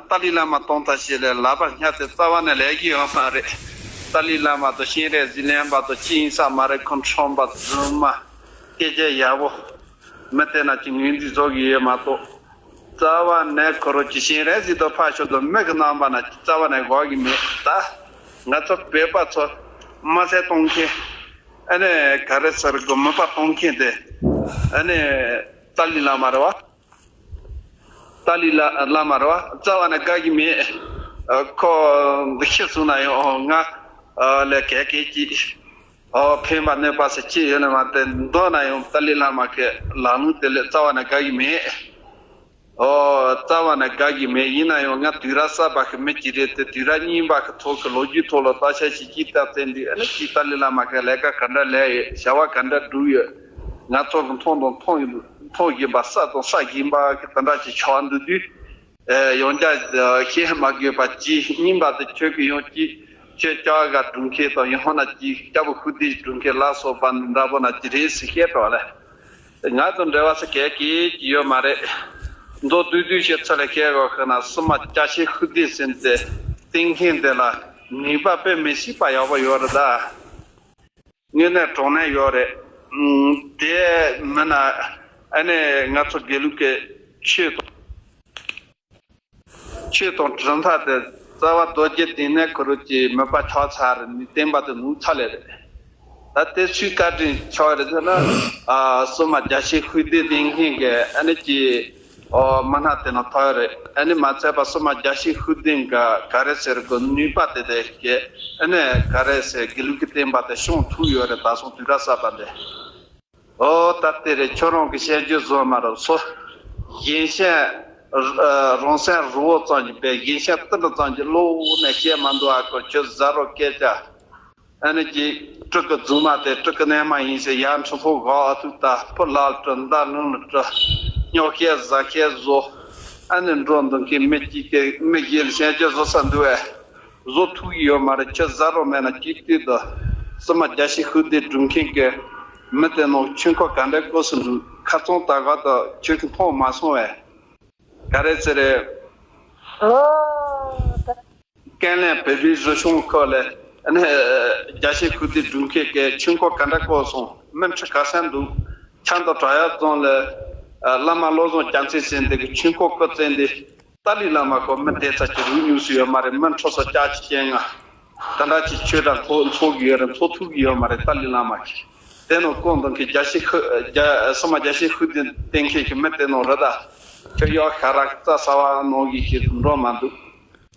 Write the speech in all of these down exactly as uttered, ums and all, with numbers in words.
ཏཱ་ལའི་བླ་མ་གཏོང་ཐབས་ཤིག་ལས་ལག་པ་བསྙབས་ཏེ་རྩ་བ་ནས་ལས་ཀྱི་ཡོད་མ་རེད། ཏཱ་ལའི་བླ་མ་དང་སྤྱན་རས་གཟིགས་ལེན་པ་དང་གཅིག་ཡིན་ས་མ་རེད། ཁོང་ཁྲོམ་པ་རྫུན་མ། སྐད་ཆ་ཡག་པོ། མི་དེ་ན་ཅི་ངོས་འཛིན་བཟོ་གི་ཡོད་མ་གཏོགས། རྩ་བ་ནས་ཁོ་རང་གི་སྤྱན་རས་གཟིགས་དང་ཕར་ཕྱོགས་དང་མིག་གི་རྣམ་པ་ན་ཅི་རྩ་བ་ནས་དགོས་ཀྱི་མེད་ད། ང་ཚོ་བོད་པ་ཚོ་མ་སེ་གཏོང་མཁན། ཨ་ནི་ག་རེ་ཟེར་དགོས། མི་པ་གཏོང་མཁན་དེ། ཨ་ནི་ཏཱ་ལའི་བླ་མ་རེད་བ། ཏཱ་ལའི་བླ་བླ་མ་རེད་བ། རྩ་བ་ནས་དགའ་གི་མེད། ཨ། ཁོ་འདི་ཤི་སོང་ན་ཡང་ང་ཨ་ལས་གལ་གལ་གྱིས། ཨོ། ཕན་པ་གནོད་པ་ཟེར་ཅི་ཡོད་ནི་མ་རེད། མདོར་ན་ཡང་ཏཱ་ལའི་བླ་མ་གི་ལམ་ལུགས་དེ་ལས་རྩ་བ་ནས་དགའ་གི་མེད། ཨོ། རྩ་བ་ནས་དགའ་གི་མེད། ཡིན་ན་ཡང་ང་དུས་རབས་གསར་པ་གི་མི་ཅིག་རེད་དེ། དུས་རབས་རྙིང་པ་གི་ཐོག་གི་ལོ་རྒྱུས་ཐོག་ལ་བརྟག་དཔྱད་ཞིག་ཅིག་བལྟས་ཚེ་འདི་ཨ་ནི་ཅིག་ཏཱ་ལའི་བླ་མ་གི་ལས་ཀ་ག་འདྲ་ལས་ཡོད། བྱ་བ་ག་འདྲ་བསྒྲུབས་ཡོད། ང་ཚོ་གི་མཐོང་དང་མཐོང་མཐོང་བཞིན་པ། བསམ་དང་བསམ་བཞིན་པ་གི་དེ་འདྲ་ཞིག་ཆགས་འདུག་དུས། ཨེ། ཡང་བསྐྱར་བཤད་མ་དགོས་པ་ཅིག་རྙིང་པ་དེ་ཁྱོད་ཀྱི་ཡང་ཅིག་ཁྱོད་སྐྱ་བ་སྒྲུབ་མཁན་དང་ཡང་ན་ཅིག་སྐྱ་བོ་ཁུ་དེ་སྒྲུབ་མཁན་ལ་སོགས་པ་འདྲ་པོ་ན་ཅི་རེད་ཟེར་བཤད་འགྲོ་ལ། ང་ཚོ་འབྲེལ་བ་ཟེར་གལ་གལ་གྱི་ཡོད་མ་རེད། མདོར་བསྡུས་བསྡུས་བཤད་ཚུལ་ལ་ཁྱེད་གོ་ཁ་ན་སྲུང་མ་རྒྱ་ཆེ་ཤོས་དེ་ཟིན་ཏེ་བསྟེན་མཁན་དེ་ལ་ནུས་པ་དཔེ་མི་སྲིད་པ་ཡག་པོ་ཡོད་རེད་ད། དངོས་གནས་དྲང་གནས་ཡོད་རེད། ཨུམ། དེ་མིན་ན་ཨ་ནི་ང་ཚོ་དགེ་ལུགས་ཀྱི་ཆོས་དང་། ཆོས་དང་གྲུབ་མཐའ་དེ་རྩ་བ་རྡོ་རྗེ་གདན་ནས་ཁོ་རང་གི་མོས་པ་ཆགས་ཚར་ནས་བསྟན་པ་དེ་ནུབ་ཚར་ལེ་རེད། ད་དེ་སུའི་བཀའ་དྲིན་ཆགས་རེད་ཟེར་ན། ཨ། སྲུང་མ་རྒྱ་ཆེ་ཤོས་དེ་བསྟེན་མཁན་གྱི་ཨ་ནི་ཀྱི། ཨོ། མི་སྣ་དེ་ནང་ཐོན་ཡོད་རེད། ཨ་ནི་མ་ཚད་པ་སྲུང་མ་རྒྱ་ཆེ་ཤོས་དེ་ག་ག་རེ་ཟེར་དགོས། ནུས་པ་དེ་དེ་གི་ཨ་ནི་ག་རེ་ཟེར། དགེ་ལུགས་ཀྱི་བསྟན་པ་དེ་བྱུང་ཐུབ་ཡོད་རེད། ད་སོང་དུས་རབས་གསར་པ་འདི། ཨོ། ད་དེ་རེད། ཁྱོད་རང་གི་བཤད་རྒྱུ་བཟོ་མ་རུང་སོ། གཞན་ཤ་རང་སེམས་རི་བོ་ཙམ་གྱི་བས། གཞན་ཤ་ཏི་འདྲ་ཙམ་གྱི་བློ་ནས་བཤད་མ་འདུག་ཨ་ཁོ། ཁྱོད་ཟ་རོ་སྐད་ཆ། ཨ་ནི་ཀྱི་སྤྲུལ་སྐུ་རྫུན་མ་དེ་སྤྲུལ་སྐུ་རྣལ་མ་ཡིན་ཟེར་ཡར་འཕྲིན་ཕོག་གོ་ཨ་ཐུག་ད་ཕུ་ལ་སྤྲུལ། མདའ་ལུང་ལ་སྤྲུལ། སྨྱོ་སྐད་ཟ་སྐད་བཟོ། ཨ་ནི་འགྲོ་འདུག་མཁན་མི་གཅིག་གི་མི་གཞན་ལ་བཤད་རྒྱུ་བཟོ་ས་འདུག་ཨེ། བཟོ་ཐུབ་ཀྱི་ཡོད་མ་རེད། ཁྱོད་ཟ་རོགས་མེད་ན་ཅིག་ལྟོས་དང་། སྲུང་མ་རྒྱ་ཆེ་ཤོས་དེ་སྒྲུབ་མཁན་གྱི་མི་དེ་ནང་ཆོས་འཁོར་ག་འདྲའི་སྐོར་སུ་འདུག་ཁ་རྩང་ད་ག་དང་ཁྱོད་ཀྱིས་མཐོང་མ་སོང་བས། ག་རེ་ཟེར་རེད། ཨོ། ད། ཀན་ལན་བོད་པའི་རིག་གཞུང་སྐོར་ལས་ཨ་ནི་རྒྱ་ཆེ་ཤོས་དེ་སྒྲུབ་མཁན་གྱི་ཆོས་འཁོར་ག་འདྲ་བསྐོར་སོང་། མི་ཁྲི་ག་ཚད་འདུག་ཆབ་མདོ་བྲག་གཡབ་རྫོང་ལ་བླ་མ་བློ་བཟང་རྒྱལ་མཚན་ཟེར་འདི་གི་ཆོས་འཁོར་བསྐོར་ཚེ་འདི། ཏཱ་ལའི་བླ་མ་ཁོ་མི་དེ་ཚ་ཅིག་རུ་ཉུང་སུ་ཡོད་མ་རེད། མི་འཕྲོ་སོ་ལྕགས་ཀྱི་རྐྱེན་ང་། ད་འདྲ་ཅིག་ཆོས་དང་ཚོགས་ཚོགས་ཀྱི་ཡོད་རེད། ཚོགས་ཐུབ་ཀྱི་ཡོད་མ་རེད། ཏཱ་ལའི་བླ་མ་གིས་དེ་ནང་བསྐོར་འདུག་མཁན་རྒྱ་ཆེ་ཤོས་རྒྱ་སྲུང་མ་རྒྱ་ཆེ་ཤོས་དེ་བསྟེན་མཁན་གྱི་མི་དེ་ནང་རེད་ད། ཁྱོད་གཡག་ཤ་ར་རྩྭ་ཟ་བ་ནང་བཞིན་ཞིག་འགྲོ་མ་འདུག་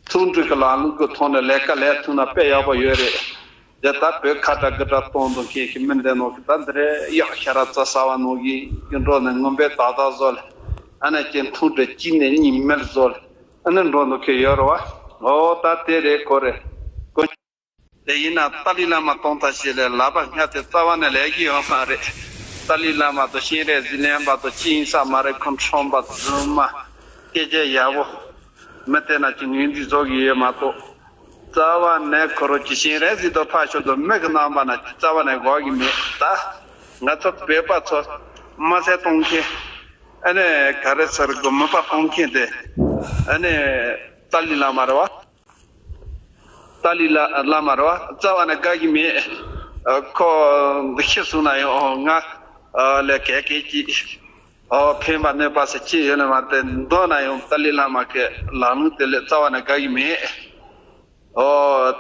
ཚོགས་འདུ་གི་ལམ་ལུགས་ཀྱི་ཐོག་ནས་ལས་ཀ་ལས་ཐུབ་ན་དཔེ་ཡག་པོ་ཡོད་རེད། དེ་ལྟར་བོད་ཁ་བྲལ་སྐུ་བྲལ་གཏོང་འདུག་མཁན་གྱི་མི་འདི་ནང་གི་ད་འདི་རེད། གཡག་ཤ་ར་རྩྭ་ཟ་བ་ནང་བཞིན་གྱི་འགྲོ་ནས་ངོམ་པའི་ཏག་ཏག་བཟོ་ལ། ཨ་ནི་ཀྱི་འཐུང་འདྲ་གཅིག་ནས་གཉིས་མེར་བཟོ་ལ། ཨ་ནི་འགྲོ་འདུག་མཁན་ཡོད་རེད་བ། ཨོ་ད་དེ་རེད་ཁོ་རེད། ཀོ། དེ་ཡིན་ན་ཏཱ་ལའི་བླ་མ་གཏོང་ཐབས་ཤིག་ལས་ལག་པ་བསྙབས་ཏེ་རྩ་བ་ནས་ལས་ཀྱི་ཡོད་མ་རེད། ཏཱ་ལའི་བླ་མ་དང་སྤྱན་རས་གཟིགས་ལེན་པ་དང་གཅིག་ཡིན་ས་མ་རེད། ཁོང་ཁྲོམ་པ་རྫུན་མ། སྐད་ཆ་ཡག་པོ། མི་དེ་ན་ཅི་ངོས་འཛིན་བཟོ་གི་ཡོད་མ་གཏོགས། རྩ་བ་ནས་ཁོ་རང་གི་སྤྱན་རས་གཟིགས་དང་ཕར་ཕྱོགས་དང་མིག་གི་རྣམ་པ་ན་རྩ་བ་ནས་དགོས་ཀྱི་མེད་ད། ང་ཚོ་བོད་པ་ཚོ་མ་སེ་གཏོང་མཁན། ཨ་ནི་ག་རེ་ཟེར་དགོས། མོས་པ་གཏོང་མཁན་དེ། ཨ་ནི་ཏཱ་ལའི་བླ་མ་རེད་བ། ཏཱ་ལའི་བླ་བླ་མ་རེད་བ། རྩ་བ་ནས་དགའ་གི་མེད། ཨ། ཁོ་འདི་ཤི་སོང་ན་ཡང་ང་ལས་གལ་གལ་གྱིས། ཨོ། ཕན་པ་གནོད་པ་ཟེར་ཅི་ཡོད་ནི་མ་རེད། མདོར་ན་ཡང་ཏཱ་ལའི་བླ་མ་གི་ལམ་ལུགས་དེ་ལས་རྩ་བ་ནས་དགའ་གི་མེད། ཨོ། རྩ་